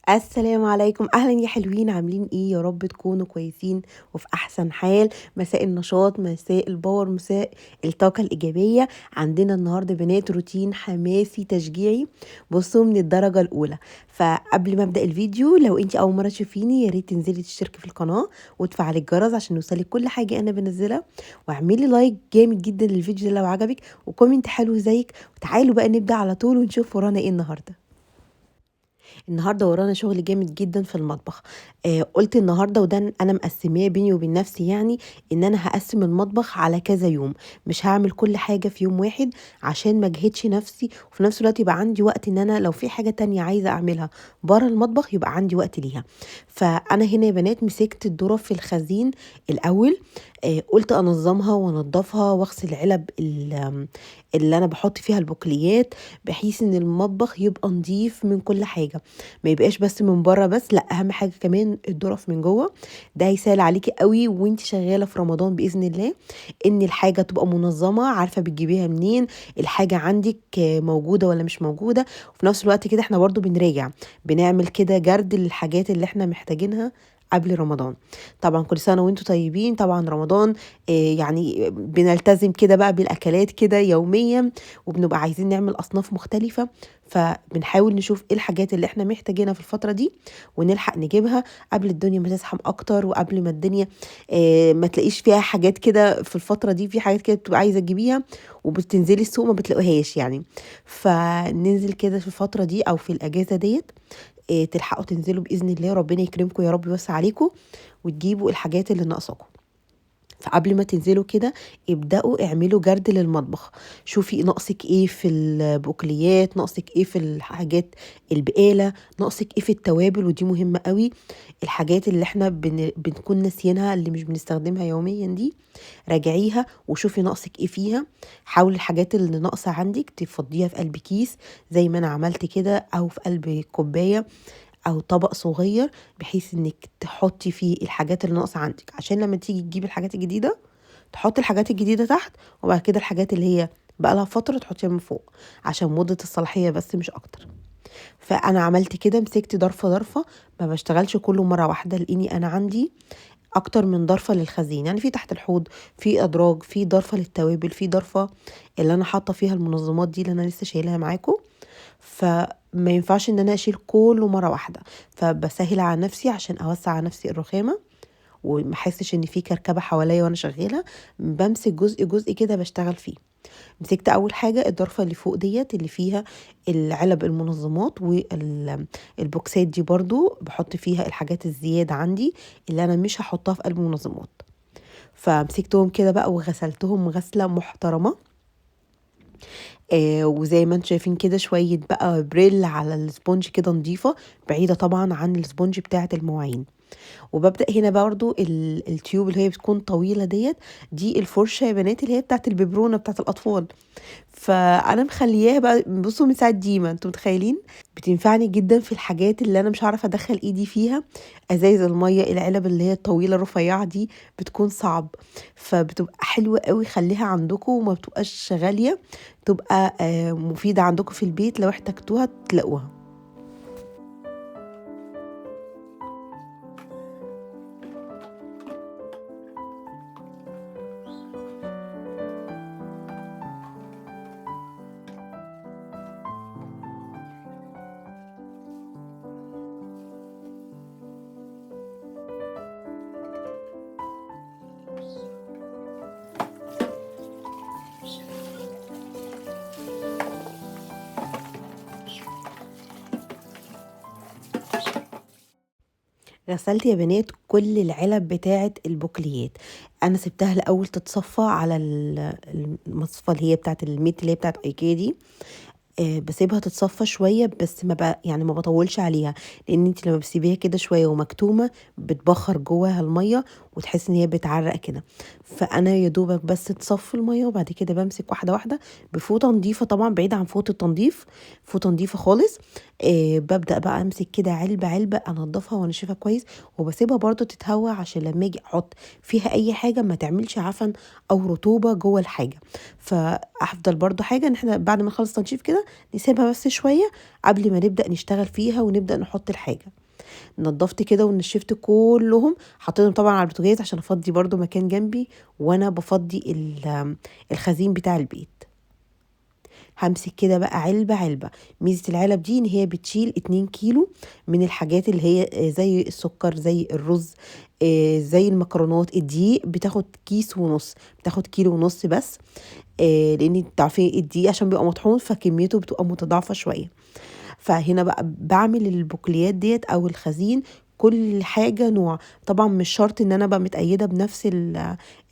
السلام عليكم، اهلا يا حلوين، عاملين ايه؟ يا رب تكونوا كويسين وفي احسن حال. مساء النشاط، مساء ال power، مساء الطاقة الايجابية. عندنا النهارده بنات روتين حماسي تشجيعي، بصوا من الدرجة الاولى. فقبل ما ابدا الفيديو، لو انت اول مرة تشوفيني يا ريت تنزلي تشتركي في القناة وتفعلي الجرس عشان يوصلك كل حاجة انا بنزلها، واعملي like جامد جدا للفيديو ده لو عجبك، و comment حلو زيك. وتعالوا بقى نبدا على طول ونشوف ورانا ايه النهارده. النهارده ورانا شغل جامد جدا في المطبخ. قلت النهارده، وده انا مقسماه بيني وبين نفسي، يعني ان انا هقسم المطبخ على كذا يوم، مش هعمل كل حاجة في يوم واحد عشان ما اجهدش نفسي، وفي نفس الوقت يبقى عندي وقت ان انا لو في حاجة تانية عايزه اعملها بره المطبخ يبقى عندي وقت ليها. فانا هنا يا بنات مسكت الظرف في الخزين الاول، قلت انظمها وانضفها واغسل العلب اللي انا بحط فيها البقوليات، بحيث ان المطبخ يبقى نظيف من كل حاجة، ما يبقاش بس من بره بس، لا اهم حاجة كمان الظرف من جوه. ده هيسهل عليكي قوي وانت شغالة في رمضان باذن الله، ان الحاجة تبقى منظمة، عارفه بتجيبيها منين، الحاجة عندك موجودة ولا مش موجودة. وفي نفس الوقت كده احنا برضو بنراجع، بنعمل كده جرد للحاجات اللي احنا محتاجينها قبل رمضان. طبعا كل سنة وانتم طيبين. طبعا رمضان يعني بنلتزم كده بقى بالاكلات كده يوميا، وبنبقى عايزين نعمل اصناف مختلفة، فبنحاول نشوف ايه الحاجات اللي احنا محتاجينها في الفترة دي ونلحق نجيبها قبل الدنيا ما تزحم اكتر، وقبل ما الدنيا ما تلاقيش فيها حاجات كده. في الفترة دي في حاجات كده بتبقى عايزه تجيبيها وبتنزلي السوق ما بتلاقوهاش يعني. فننزل كده في الفترة دي او في الاجازة ديت، تلحقوا تنزلوا باذن الله، ربنا يكرمكم يا رب ويوسع عليكم وتجيبوا الحاجات اللي ناقصاكم. فقبل ما تنزلوا كده ابدأوا اعملوا جرد للمطبخ، شوفي ناقصك ايه في البقوليات، ناقصك ايه في الحاجات البقالة، ناقصك ايه في التوابل، ودي مهمة قوي. الحاجات اللي احنا بنكون ناسيينها اللي مش بنستخدمها يوميا دي راجعيها وشوفي ناقصك ايه فيها. حاولي الحاجات اللي ناقصة عندك تفضيها في قلب كيس زي ما انا عملت كده، او في قلب كوباية او طبق صغير، بحيث انك تحطي فيه الحاجات اللي ناقصه عندك، عشان لما تيجي تجيبي الحاجات الجديدة تحطي الحاجات الجديدة تحت، وبعد كده الحاجات اللي هي بقالها فترة تحطيها من فوق عشان مده الصلاحية بس مش اكتر. فانا عملت كده، مسكت ضرفه ضرفه، ما بشتغلش كله مرة واحدة، لاني انا عندي اكتر من ضرفه للخزين، يعني في تحت الحوض، في ادراج، في ضرفه للتوابل، في ضرفه اللي انا حاطه فيها المنظمات دي اللي انا لسه شايلها معاكم. فما ينفعش ان انا اشيل كله مرة واحدة، فبسهل على نفسي عشان اوسع على نفسي الرخامه وما احسش ان في كركبه حواليا وانا شغالة. بمسك جزء جزء كده بشتغل فيه. مسكت اول حاجة الضرفه اللي فوق ديت اللي فيها العلب المنظمات والبوكسات دي، برضو بحط فيها الحاجات الزيادة عندي اللي انا مش هحطها في قلب المنظمات. فمسكتهم كده بقى وغسلتهم غسله محترمه، وزي ما انتم شايفين كده شوية بقى بريل على ال sponge كده نظيفة، بعيدة طبعا عن ال sponge بتاعه المواعين. وببدا هنا برضو ال tube اللي هي بتكون طويلة ديت، دي الفرشة يا بنات اللي هي بتاعه الببرونه بتاعه الاطفال، فانا مخلياها بقى بصوا من ساعة ديما، انتوا متخيلين بتنفعني جدا في الحاجات اللي انا مش عارفه ادخل ايدي فيها، ازايز المية، العلب اللي هي الطويلة الرفيعة دي بتكون صعب، فبتبقى حلوة قوي. خليها عندكم وما بتبقاش غالية، تبقى مفيدة عندكم في البيت لو احتجتوها تلاقوها. غسلت يا بنات كل العلب بتاعه البوكليات، انا سبتها الاول تتصفى على المصفى اللي هي بتاعه الميت اللي هي بتاعه ايكيا دي، بسيبها تتصفى شوية بس ما بطولش عليها، لان انت لما بتسيبيها كده شوية ومكتومه بتبخر جواها المية وتحس ان هي بتعرق كده. فانا يا دوبك بس تصفي المية، وبعد كده بمسك واحدة واحدة بفوطه نظيفة، طبعا بعيدة عن فوطه التنظيف، فوطه نظيفة خالص. ببدا بقى امسك كده علبة علبة انضفها وانشفها كويس، وبسيبها برضو تتهوى عشان لما اجي احط فيها اي حاجة ما تعملش عفن او رطوبة جوه الحاجة. فافضل برضو حاجة ان احنا بعد ما نخلص تنشيف كده نسيبها بس شوية قبل ما نبدا نشتغل فيها ونبدا نحط الحاجة. نضفت كده ونشفت كلهم، حطيتهم طبعا على البوتاجاز عشان افضي برضو مكان جنبي وانا بفضي الخزين بتاع البيت. همسك كده بقى علبة علبة. ميزة العلب دي ان هي بتشيل 2 كيلو من الحاجات اللي هي زي السكر، زي الرز، زي المكرونات، الدقيق بتاخد كيس ونص، بتاخد كيلو ونص بس، لان انتوا عارفين الدقيق عشان بيبقى مطحون فكميته بتبقى متضاعفة شوية. فهنا بقى بعمل البوكليات ديت او الخزين كل حاجة نوع، طبعا مش شرط ان انا بقى متأيدة بنفس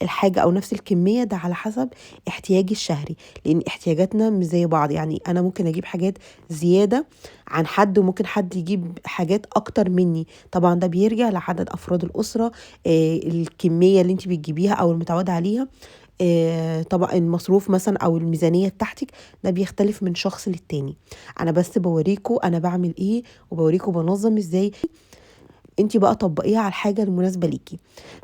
الحاجة او نفس الكمية، ده على حسب احتياجي الشهري، لان احتياجاتنا مش زي بعض. يعني انا ممكن اجيب حاجات زيادة عن حد، وممكن حد يجيب حاجات اكتر مني، طبعا ده بيرجع لعدد افراد الاسرة، الكمية اللي انت بتجيبيها او المتعودة عليها، طبعا المصروف مثلا او الميزانية بتاعتك، ده بيختلف من شخص للتاني. انا بس بوريكم انا بعمل ايه وبوريكم بنظم ازاي، انتي بقى طبقيها على الحاجة المناسبة ليكي.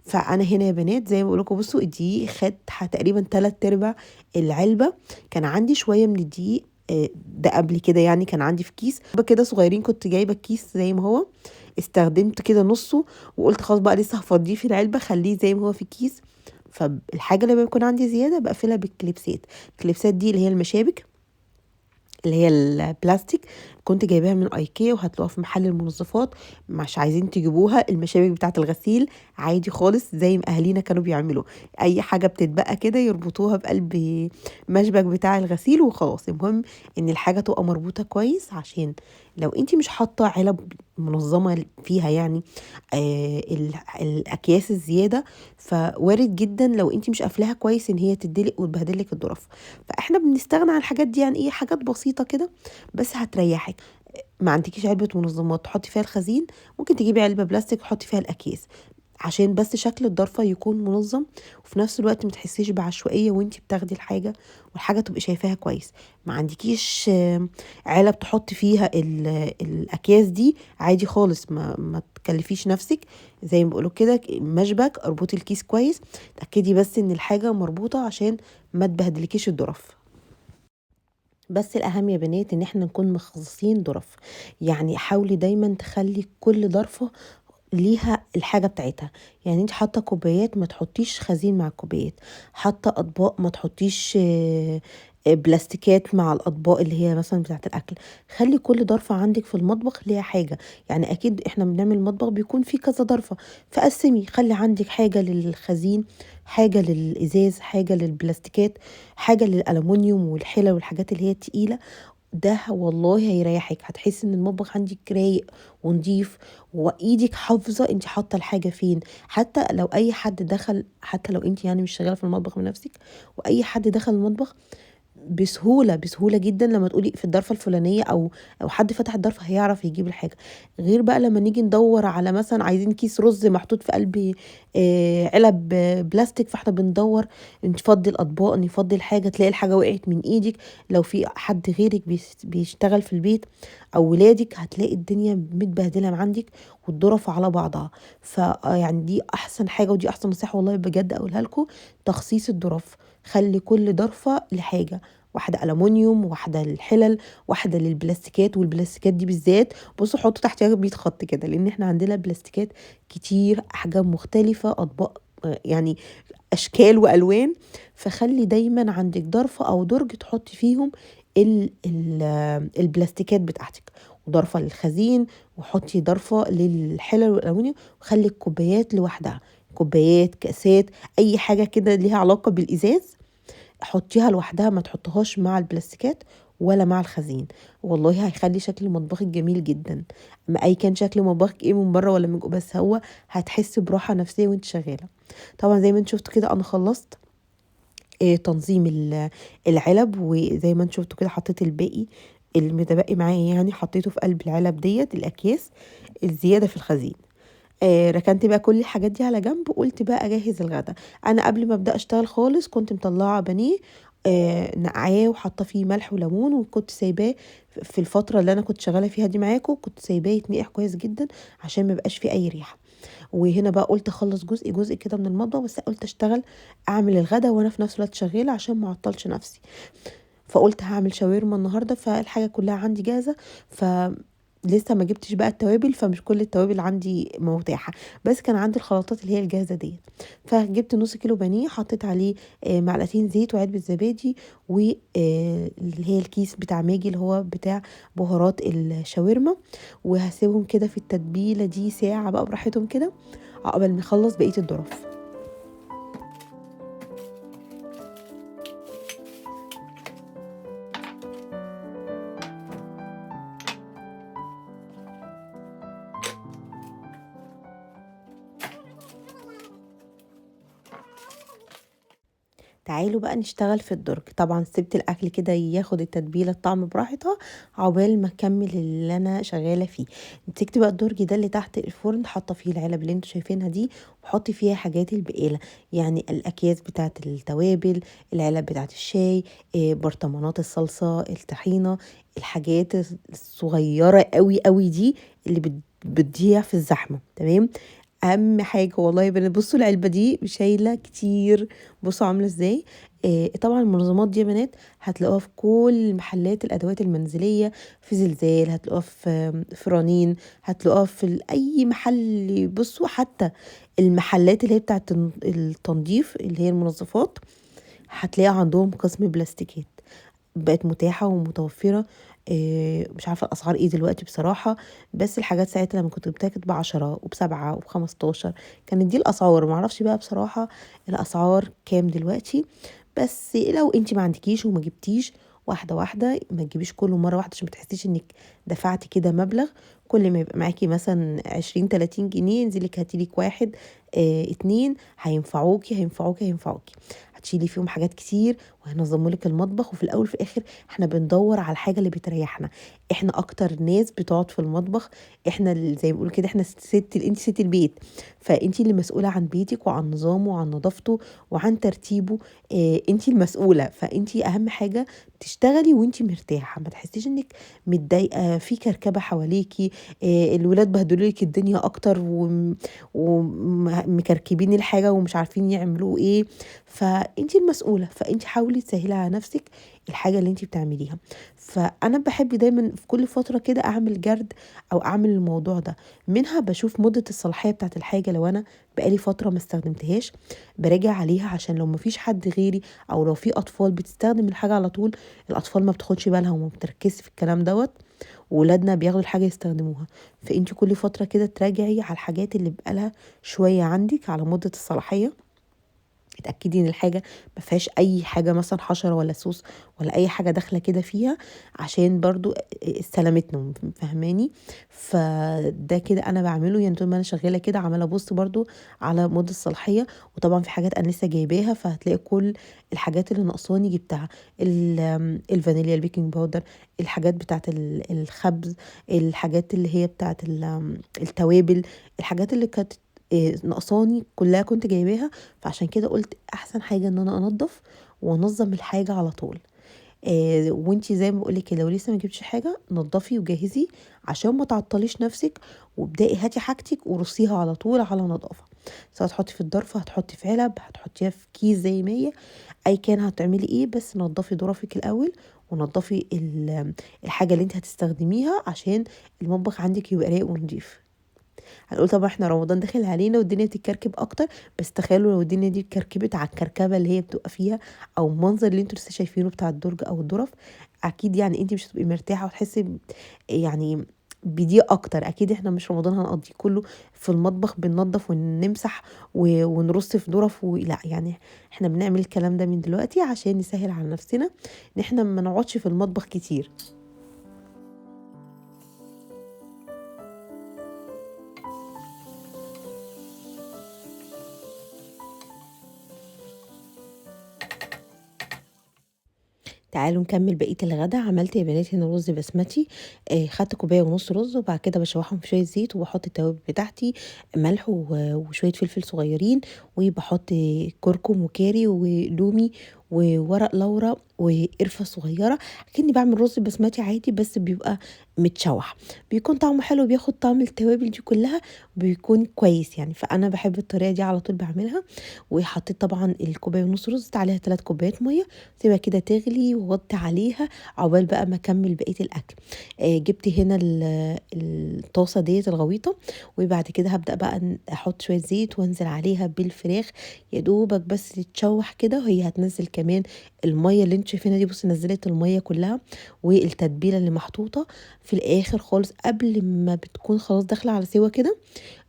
فانا هنا يا بنات زي ما بقول لكم، بصوا الدقيق خد تقريبا 3/4 العلبة، كان عندي شوية من الدقيق، ده قبل كده يعني كان عندي في كيس كده صغيرين، كنت جايبه الكيس زي ما هو، استخدمت كده نصه وقلت خلاص بقى لسه هفضيه في العلبة، خليه زي ما هو في الكيس. فالحاجه اللي بيكون عندي زيادة بقفلها بالكليبسات، الكليبسات دي اللي هي المشابك اللي هي البلاستيك، كنت جايباها من ايكيا وهتلاقوها في محل المنظفات، مش عايزين تجيبوها المشابك بتاعه الغسيل عادي خالص زي ما اهالينا كانوا بيعملوا، اي حاجة بتتبقى كده يربطوها بقلب مشبك بتاع الغسيل وخلاص. المهم ان الحاجة تبقى مربوطة كويس، عشان لو انتي مش حاطه علب منظمة فيها يعني الاكياس الزيادة، فوارد جدا لو انتي مش قافلاها كويس ان هي تدلق وتبهدلك الظرف. فاحنا بنستغنى عن الحاجات دي، يعني ايه حاجات بسيطة كده بس هتريحك. ما عندكيش علبة منظمات تحطي فيها الخزين، ممكن تجيبي علبة بلاستيك وتحطي فيها الاكياس عشان بس شكل الضرفه يكون منظم، وفي نفس الوقت ما تحسيش بعشوائيه وانتي بتاخدي الحاجة، والحاجة تبقي شايفاها كويس. ما عندكيش علب تحطي فيها الاكياس دي عادي خالص، ما تكلفيش نفسك، زي ما بيقولوا كده مشبك، اربطي الكيس كويس، تاكدي بس ان الحاجة مربوطة عشان ما تبهدلكيش الظرف. بس الاهم يا بنات ان احنا نكون مخصصين ظرف، يعني حاولي دايما تخلي كل ظرفة ليها الحاجة بتاعتها. يعني انت حاطه كوبايات ما تحطيش خزين مع الكوبايات، حاطه اطباق ما تحطيش بلاستيكات مع الاطباق اللي هي مثلا بتاعه الاكل. خلي كل ظرفة عندك في المطبخ ليها حاجة، يعني اكيد احنا بنعمل مطبخ بيكون فيه كذا ظرفة، فقسمي، خلي عندك حاجة للخزين، حاجة للازاز، حاجة للبلاستيكات، حاجة للالومنيوم والحلل والحاجات اللي هي التقيله. ده والله هيريحك، هتحسي ان المطبخ عندك رايق ونضيف، وايدك حافظه انت حاطه الحاجة فين. حتى لو اي حد دخل، حتى لو انت يعني مش شغالة في المطبخ بنفسك، واي حد دخل المطبخ بسهولة بسهولة جدا لما تقولي في الضرفه الفلانية او حد فتح الضرفه هيعرف يجيب الحاجة. غير بقى لما نيجي ندور على مثلا عايزين كيس رز محطوط في قلب علب بلاستيك، فاحنا بندور نفضي الاطباق، نفضي الحاجة، تلاقي الحاجة وقعت من ايدك. لو في حد غيرك بيشتغل في البيت او ولادك، هتلاقي الدنيا متبهدله عندك والظرف على بعضها. فيعني دي احسن حاجة ودي احسن نصيحة والله بجد اقولها لكم، تخصيص الظرف. خلي كل ظرفة لحاجة، واحدة ألمونيوم، واحدة للحلل، واحدة للبلاستيكات. والبلاستيكات دي بالذات بصوا حطوا تحتها 100 خط كده، لأن احنا عندنا بلاستيكات كتير، أحجام مختلفة، أطباق يعني أشكال وألوان. فخلي دايما عندك ظرفة أو درج تحطي فيهم البلاستيكات بتاعتك، وظرفة للخزين، وحطي ظرفة للحلل والألمونيوم، وخلي الكوبايات لوحدها، كوبايات، كاسات، أي حاجة كده ليها علاقة بالإزاز حطيها لوحدها، ما تحطهاش مع البلاستيكات ولا مع الخزين. والله هيخلي شكل مطبخك جميل جدا، ما اي كان شكل مطبخك ايه من بره ولا من جوه، بس هو هتحس براحة نفسية وانت شغالة. طبعا زي ما انتوا شفتوا كده انا خلصت تنظيم العلب، وزي ما انتوا شفتوا كده حطيت الباقي المتبقي معايا، يعني حطيته في قلب العلب ديت الاكياس الزيادة في الخزين. ركنت بقى كل الحاجات دي على جنب، وقُلت بقى أجهّز الغدا. أنا قبل ما أبدأ أشتغل خالص كنت مطلّعة بانيه نقعاه وحاطة فيه ملح وليمون، وكنت سايباه في الفترة اللي أنا كنت شغالة فيها دي معاكم، كنت سايباه يتنقع كويس جدًا عشان ما يبقاش فيه أي ريحة. وهنا بقى قُلت أخلّص جزء، جزء كده من المطبخ، بس قُلت أشتغل أعمل الغدا وأنا في نفس الوقت شغالة عشان ما أعطّلش نفسي. فقُلت هاعمل شاورما النهارده، فالحاجة كلها عندي جاهزة، فلسه ما جبتش بقى التوابل، فمش كل التوابل عندي متاحة، بس كان عندي الخلطات اللي هي الجاهزة ديّة. فجبت نُص كيلو بانيه، حطيت عليه معلقتين زيت وعلبة زبادي و اللي هي الكيس بتاع ماجي اللي هو بتاع بهارات الشاورما، وهاسيبهم كده في التتبيلة دي ساعة بقى براحتهم كده عقبال ما أخلّص بقية الضرف. تعالوا بقى نشتغل في الدرج. طبعًا سِبت الأكل كده ياخد التتبيلة الطعم براحتها عقبال ما أكمل اللي أنا شغالة فيه. مسكت بقى الدرج ده اللي تحت الفرن، حاطة فيه العلب اللي أنتم شايفينها دي، وحطي فيها حاجات البقالة، يعني الأكياس بتاعة التوابل، العلب بتاعة الشاي، برطمانات الصلصة، الطحينة، الحاجات الصغيرة أوي، أوي دي اللي بتضيع في الزحمة، تمام؟ أهم حاجة والله يا بنات، بصوا العلبة دي شايلة كتير، بصوا عاملة إزاي. طبعًا المنظمات دي يا بنات هتلاقوها في كل محلات الأدوات المنزلية، في زلزال، هتلاقوها في رنين، هتلاقوها في أي محل. بصوا حتى المحلات اللي هي بتاعة التنظيف اللي هي المنظفات هتلاقي عندهم قسم بلاستيكات، بقت متاحة ومتوفرة. مش عارفة الأسعار إيه دلوقتي بصراحة، بس الحاجات ساعتها لما كنت جبتها كانت ب10 وب7 وب15، كانت دي الأسعار. معرفش بقى بصراحة الأسعار كام دلوقتي، بس لو انتي ما عندكيش وما جبتيش واحدة واحدة، ما تجيبيش كله مرة واحدة عشان ما تحسيش انك دفعتي كده مبلغ. كل ما يبقى معاكي مثلا 20-30 جنيه انزلي هاتي لك واحد، 2، هينفعوكي، هينفعوكي، هينفعوكي، هتشيلي فيهم حاجات كتير وهينظموا لك المطبخ. وفي الاول وفي الاخر احنا بندور على الحاجه اللي بتريحنا، احنا اكتر ناس بتقعد في المطبخ، احنا زي ما بيقولوا كده احنا ست، انت ست البيت، فانت اللي مسؤوله عن بيتك وعن نظامه وعن نظافته وعن ترتيبه، انت المسؤوله. فانت اهم حاجه تشتغلي وانت مرتاحه، ما تحسيش انك متضايقه في كركبه حواليكي، الولاد بهدلوا لك الدنيا اكتر ومكركبين الحاجه ومش عارفين يعملوا ايه، فانت المسؤوله. فانت حاولي تسهلي على نفسك الحاجه اللي انت بتعمليها. فانا بحب دايما في كل فتره كده اعمل جرد او اعمل الموضوع ده، منها بشوف مده الصلاحيه بتاعت الحاجه، لو انا بقالي فتره ما استخدمتهاش براجع عليها، عشان لو ما فيش حد غيري او لو في اطفال بتستخدم الحاجه على طول، الاطفال ما بتاخدش بالها وما بتركزش في الكلام دوت، وولادنا بياخدوا الحاجه يستخدموها. فانت كل فتره كده تراجعي على الحاجات اللي بقالها شويه عندك على مده الصلاحيه، اتاكدي ان الحاجه ما فيهاش اي حاجه مثلا حشره ولا سوس ولا اي حاجه داخله كده فيها، عشان برضو سلامتنا، فاهماني؟ فده كده انا بعمله، طول ما انا شغاله كده عماله ابص برضو على مده الصلاحيه. وطبعا في حاجات انا لسه جايباها، فهتلاقي كل الحاجات اللي ناقصاني جبتها، الفانيليا، البيكنج باودر، الحاجات بتاعت الخبز، الحاجات اللي هي بتاعت التوابل، الحاجات اللي كانت ناقصاني كلها كنت جايباها. فعشان كده قلت احسن حاجه ان انا انظف وانظم الحاجه على طول. وانتي زي ما بقولك لو لسه ما جبتش حاجه نظفي وجهزي عشان ما تعطليش نفسك، وابدأي هاتي حاجتك ورصيها على طول على نظافه، سواء هتحطي في الظرف، هتحطي في علب، هتحطيها في كيس زي ما هي، اي كان هتعملي ايه، بس نظفي ظرفك الاول ونظفي الحاجه اللي انت هتستخدميها عشان المطبخ عندك يبقى رايق ونضيف. هنقول طبعا احنا رمضان داخل علينا والدنيا بتتكركب اكتر، بس تخيلوا لو الدنيا دي اتكركبت على الكركبه اللي هي بتبقى فيها او المنظر اللي انتوا لسه شايفينه بتاع الدرج او الظرف، اكيد انت مش هتبقي مرتاحه وتحسي بضيق اكتر. اكيد احنا مش رمضان هنقضيه كله في المطبخ بننظف ونمسح ونرص في ظرف لا، احنا بنعمل الكلام ده من دلوقتي عشان نسهل على نفسنا ان احنا ما نقعدش في المطبخ كتير. تعالوا نكمل بقية الغدا. عملت يا بنات هنا رز بسمتي، خدت كوباية ونص رز، وبعد كده بشوحهم في شوية زيت، وبحط التوابل بتاعتي، ملح وشوية فلفل صغيرين، وبحط كركم وكاري ولومي وورق لورا وقرفه صغيرة، كأني بعمل رز بسمتي عادي بس بيبقى متشوح، بيكون طعمه حلو، بياخد طعم التوابل دي كلها، بيكون كويس يعني. فانا بحب الطريقة دي على طول بعملها. وحطيت طبعا الكوباية ونص رز، عليها 3 كوبايات مية، سيبها كده تغلي وغطي عليها عقبال بقى ما اكمل بقية الاكل. جبت هنا الطاسه ديت الغويطه، وبعد كده هبدا بقى احط شوية زيت وانزل عليها بالفراخ، يا دوبك بس تتشوح كده، وهي هتنزل كمان المية اللي انتوا شايفينها دي. بصي نزلت المية كلها والتتبيله اللي محطوطة في الاخر خالص قبل ما بتكون خلاص داخله على سوا كده.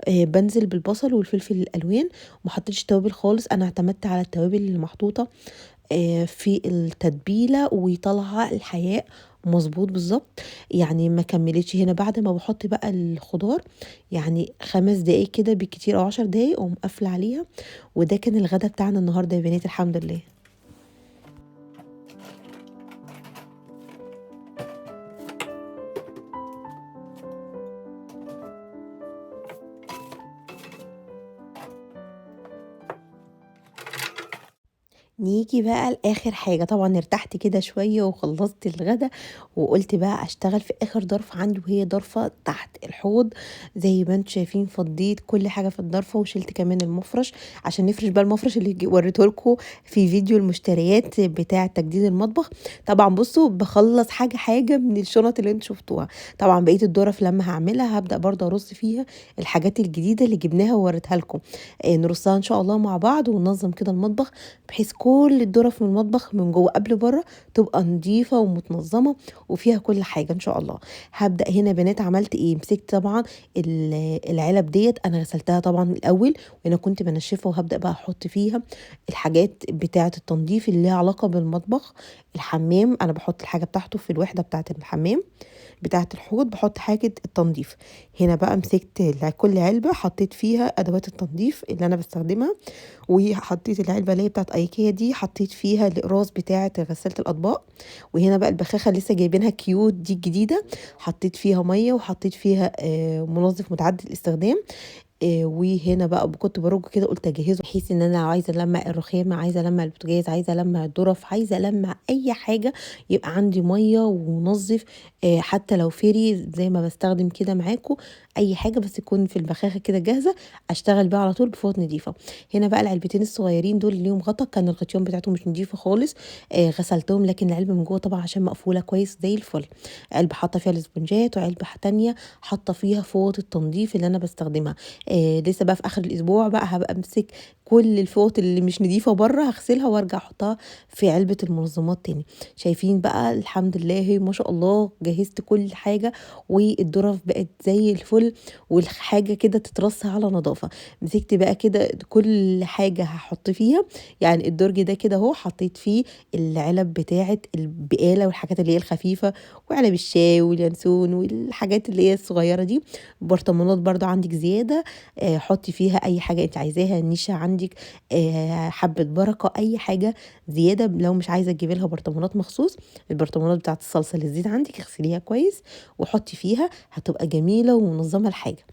بنزل بالبصل والفلفل الالوان، وما حطيتش توابل خالص، انا اعتمدت على التوابل اللي محطوطة في التتبيله، وطالعه الحياء مظبوط بالظبط يعني. ما كملتش هنا بعد ما بحط بقى الخضار يعني 5 دقايق كده بالكتير او 10 دقايق، واقوم قافله عليها. وده كان الغدا بتاعنا النهارده يا بنات، الحمد لله. نيجي بقى لآخر حاجة. طبعا ارتحت كده شوية وخلصت الغدا، وقلت بقى اشتغل في اخر ضرفة عندي، وهي ضرفة تحت الحوض. زي ما انتم شايفين فضيت كل حاجة في الضرفة، وشلت كمان المفرش عشان نفرش بقى المفرش اللي وريته لكم في فيديو المشتريات بتاع تجديد المطبخ. طبعا بصوا بخلص حاجة حاجة من الشنط اللي انتم شفتوها. طبعا بقية الضرف لما هعملها هبدأ برضه ارص فيها الحاجات الجديدة اللي جبناها ووريتها لكم، نرصها ان شاء الله مع بعض، وننظم كده المطبخ بحيث كل الضرف من المطبخ من جوه قبل بره تبقى نظيفة ومتنظمه وفيها كل حاجة ان شاء الله. هبدا هنا بنات عملت ايه، مسكت طبعا العلب ديت انا غسلتها طبعا الاول، وانا كنت بنشفها، وهبدا بقى احط فيها الحاجات بتاعه التنظيف اللي ليها علاقة بالمطبخ. الحمام انا بحط الحاجة بتاعته في الوحدة بتاعه الحمام بتاعه الحوض، بحط حاجة التنظيف. هنا بقى مسكت كل علبة حطيت فيها ادوات التنظيف اللي انا بستخدمها، وحطيت العلبة اللي هي بتاعه ايكيا دي حطيت فيها الاقراص بتاعه غسالة الاطباق. وهنا بقى البخاخه اللي لسه جايبينها cute دي الجديدة، حطيت فيها مية وحطيت فيها منظف متعدد الاستخدام. وهنا بقى كنت برج كده، قلت اجهزة بحيث ان انا عايزه المع الرخامه، عايزه المع البوتاجاز، عايزه المع الظرف، عايزه المع اي حاجة، يبقى عندي مية ومنظف، حتى لو فيري زي ما بستخدم كده معاكم اي حاجة، بس يكون في البخاخه كده جاهزة اشتغل بيها على طول بفوط نظيفة. هنا بقى العلبتين الصغيرين دول اللي ليهم غطا، كان الغطيان بتاعتهم مش نظيفة خالص، غسلتهم، لكن العلبة من جوه طبعا عشان مقفولة كويس زي الفل. علبة حاطه فيها الاسبونجات، وعلبة تانية حاطه فيها فوط التنظيف اللي انا بستخدمها. لسه بقى في اخر الاسبوع بقى هبقى امسك كل الفوط اللي مش نظيفة بره، هغسلها وارجع احطها في علبة المنظمات تاني. شايفين بقى الحمد لله ما شاء الله جهزت كل حاجة، والظرف بقت زي الفل، والحاجة كده تترص على نظافة. مسكت بقى كده كل حاجة هحط فيها، يعني الدرج ده كده اهو حطيت فيه العلب بتاعه البقالة والحاجات اللي هي الخفيفة، وعلب الشاي واليانسون والحاجات اللي هي الصغيرة دي. برطمانات برضو عندك زيادة، حطي فيها اي حاجة انت عايزاها، النيشه عندك، حبه بركة، اي حاجة زيادة. لو مش عايزه تجيبي لها برطمانات مخصوص، البرطمانات بتاعه الصلصه اللي تزيد عندك اغسليها كويس وحطي فيها، هتبقى جميلة ومنظمة الحاجة.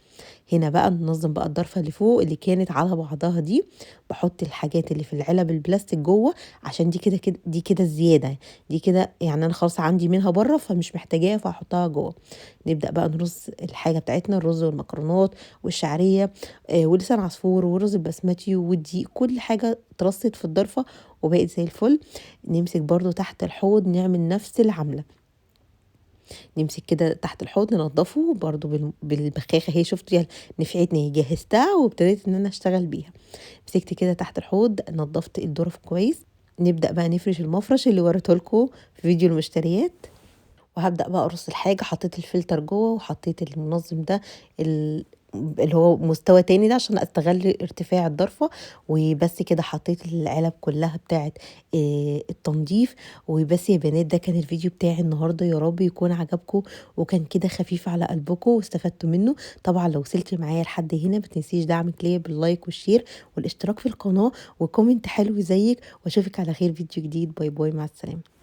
هنا بقى ننظم بقى الضرفه اللي فوق اللي كانت على بعضها دي، بحط الحاجات اللي في العلب البلاستيك جوه، عشان دي كده كده دي كده الزيادة دي كده، يعني انا خلاص عندي منها بره فمش محتاجاها فهحطها جوه. نبدا بقى نرص الحاجة بتاعتنا، الرز والمكرونات والشعريه، ولسان عصفور والرز البسمتي والدقيق، كل حاجة اترصت في الضرفه وبقت زي الفل. نمسك برضو تحت الحوض نعمل نفس العملة، نمسك كده تحت الحوض ننضفه برضو بالبخاخه، هي شفتوا نفعتني، جهزتها وابتديت ان انا اشتغل بيها. مسكت كده تحت الحوض نضفت الظرف كويس. نبدا بقى نفرش المفرش اللي وريته لكم في فيديو المشتريات، وهبدا بقى ارص الحاجة. حطيت الفلتر جوه وحطيت المنظم ده اللي هو مستوى تاني ده عشان استغل ارتفاع الضرفه. وبس كده حطيت العلب كلها بتاعه التنظيف. وبس يا بنات ده كان الفيديو بتاعي النهارده، يا رب يكون عجبكم وكان كده خفيف على قلبكم واستفدتوا منه. طبعا لو وصلتي معايا لحد هنا ما تنسيش دعمك ليا بال like وال share والاشتراك في القناة و comment حلو زيك، واشوفك على خير فيديو جديد. bye bye، مع السلامة.